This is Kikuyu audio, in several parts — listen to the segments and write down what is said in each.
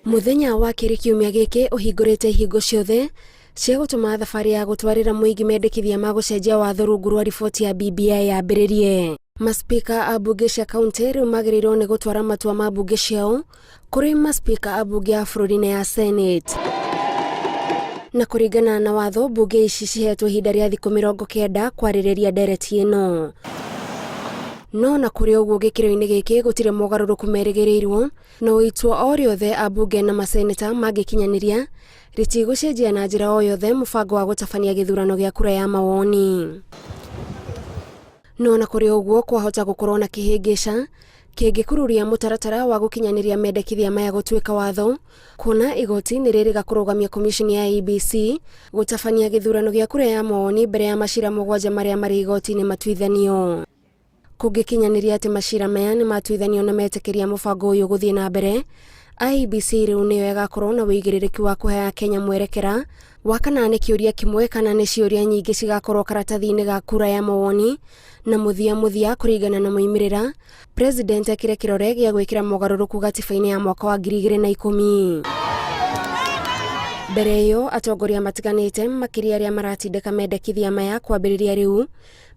Mũthenya wa kerĩ kiumia gĩkĩ ũhingũrĩte ihingo ciothe cia gũtũma thabarĩ ya gũtwarĩra mũingĩ mendekithia ma gũcenjia watho rungu rwa riboti ya BBI yambĩrĩrie. Maspika a mbunge cia kauntĩ rĩu magĩrĩirwo nĩ gũtwara matua ma mbunge ciao kũrĩ maspika a mbunge ya bũrũri na ya Senate. Na kũringana na watho, mbunge ici cihetwo ihinda rĩa thikũ 90 kwarĩrĩria ndereti ĩno. No na kũrĩ ũguo gĩkĩro-inĩ gĩkĩ gũtirĩ mogarũrũku merĩgĩrĩirwo. No itua o rĩothe ambunge na maseneta mangĩkinyanĩria rĩtigũcenjia na njĩra o yothe mũbango wa gũtabania gĩthurano gĩa kura ya mawoni. No na kũrĩ ũguo kwahota gũkorwo na kĩhĩngĩca kĩngĩkururia mũtaratara wa gũkinyanĩria mendekithia maya gũtuĩka watho, kuona igoti nĩ rĩrĩga kũrũgamia komicini ya IEBC gũtabania gĩthurano gĩa kura ya mawoni mbere ya macira 7 marĩa marĩ igoti-inĩ matuithanio. Kũngĩkinyanĩria atĩ macira maya nĩ matuithanio na metĩkĩria mũbango ũyũ gũthiĩ na mbere, IEBC rĩu nĩyo ĩgakorwo na ũigĩrĩrĩki wa kũhe Akenya mwerekera wa kana nĩ kĩũria kĩmwe kana nĩ ciũria nyingĩ cigakorwo karatathi-inĩ ga kura ya mawoni, na mũthia mũthia kũringana na moimĩrĩra, President ekĩre kĩrore gĩa gwĩkĩra mogarũrũku gatiba-inĩ ya mwaka wa 2010. Mbere ĩyo atongoria matiganĩte makĩria arĩa maratindĩka mendekithia maya kwambĩrĩria rĩu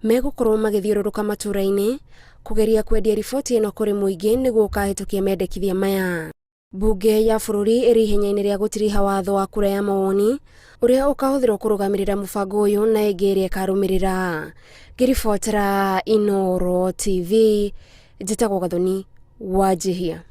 megũkorwo magĩthiũrũrũka matũũra-inĩ kũgeria kwendia riboti ĩno kũrĩ mũingĩ nĩguo ũkahĩtũkia mendekithia maya. Mbunge ya bũrũri ĩrĩ ihenya-inĩ rĩa gũtiriha watho wa kura ya mawoni ũrĩa ũkahũthĩrwo kũrũgamĩrĩra mũbango ũyũ na ĩngĩ ĩrĩa ĩkarũmĩrĩra. Ngĩribotera Inooro TV, njĩtagwo Gathoni Wanjihia.